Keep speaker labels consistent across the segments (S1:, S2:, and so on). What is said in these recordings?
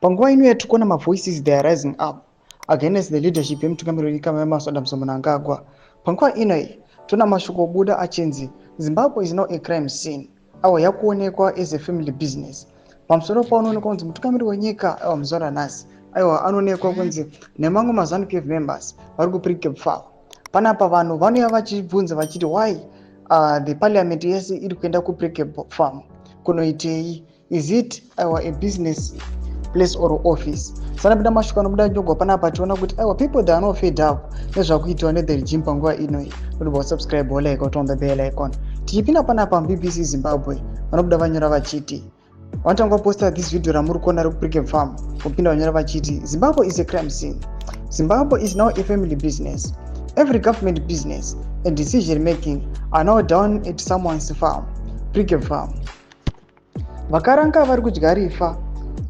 S1: Panguva ino yatiri kuona, mavoices, they are rising up against the leadership yemutungamiri wenyika, Emmerson Dambudzo Mnangagwa. Panguva ino iyi toona mashoko obuda achinzi Zimbabwe is now a crime scene, aiwa, yakuonekwa as a family business. Pamusoro paunoonekwa kunzi mutungamiri wenyika, aiwa, muzuva ranhasi, aiwa, anoonekwa kunzi nemamwe maZANU PF members vari kuPricabe Farm. Panapa vanhu vanouya vachibvunza vachiti, why the parliament yese iri kuenda kuPricabe Farm kunoitei? Is it, aiwa, a business place or office? Sanapinda mashoko anobuda nyogwa panapa, tiona kuti, aiwa, people, they are not fed up nezvakuitwa nethe regime panguva inoi. Notobva subscribe, like, on the bell icon. Tichipinda panapa, muBBC Zimbabwe vanobuda vanyora vachiti, vanotanga vaposta this video ramuri kuona rekuPricabe Farm, vopinda vanyora vachiti, "Zimbabwe is a crime scene. Zimbabwe is now a family business. Every government business and decision making are now down at someone's farm, Pricabe Farm. Vakaranga vari kudya rifa.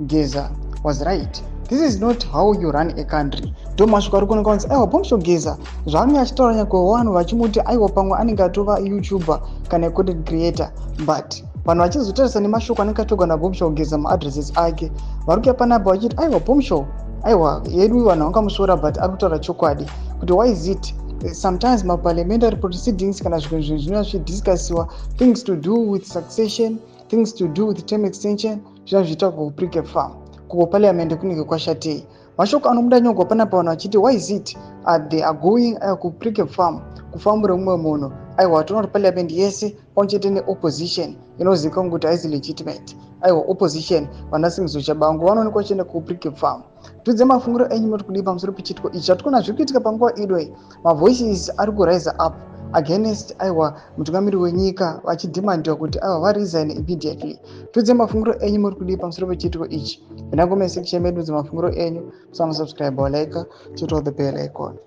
S1: Geza was right. This is not how you run a country." Ndo mashoko ari kuoneka kunzi, aiwa, Bombshell Geza zvaange achitaura nyangwe vanhu vachimuti, aiwa, pamwe anenge atova YouTuber kana content creator, but vanhu vachizotarisa nemashoko anenge atorwa naBombshell Geza, maaddresses ake, vari kuya panapa vachiti, aiwa, Bombshell, aiwa, yedu vanhu vangamusora, but ari kutaura chokwadi kuti why is it sometimes maparliamentary proceedings kana zvimwe zvinhu zvinova zvichidiscussiwa, things to do with succession, things to do with term extension, zvinova zvichiitwa kuPricabe Farm? Kuparliament kunenge kwashatei? Mashoko anobuda nyogwa panapa, vanhu vachiti, why is it they are going kuPricabe Farm, kufamu remumwe munhu? Aiwa, toona kuti parliament yese pamwe chete neopposition inozivikanwa kuti haisi legitimate, aiwa, opposition vanaSengezo Tshabangu, vanoonekwa vachienda kuPricabe Farm. Tudze mafungiro enyu, moti kudii pamusoro pechitiko ichi chatikuona zviri kuitika panguva idoi? Mavoices ari kurise up against, aiwa, mutungamiri wenyika, vachidemandiwa kuti, aiwa, varesign immediately. Tudze mafungiro enyu, muri kudii pamusoro pechitiko ichi? Pinda comment section medu, dzemafungiro enyu. Musanosubscribe, like, turn the bell icon.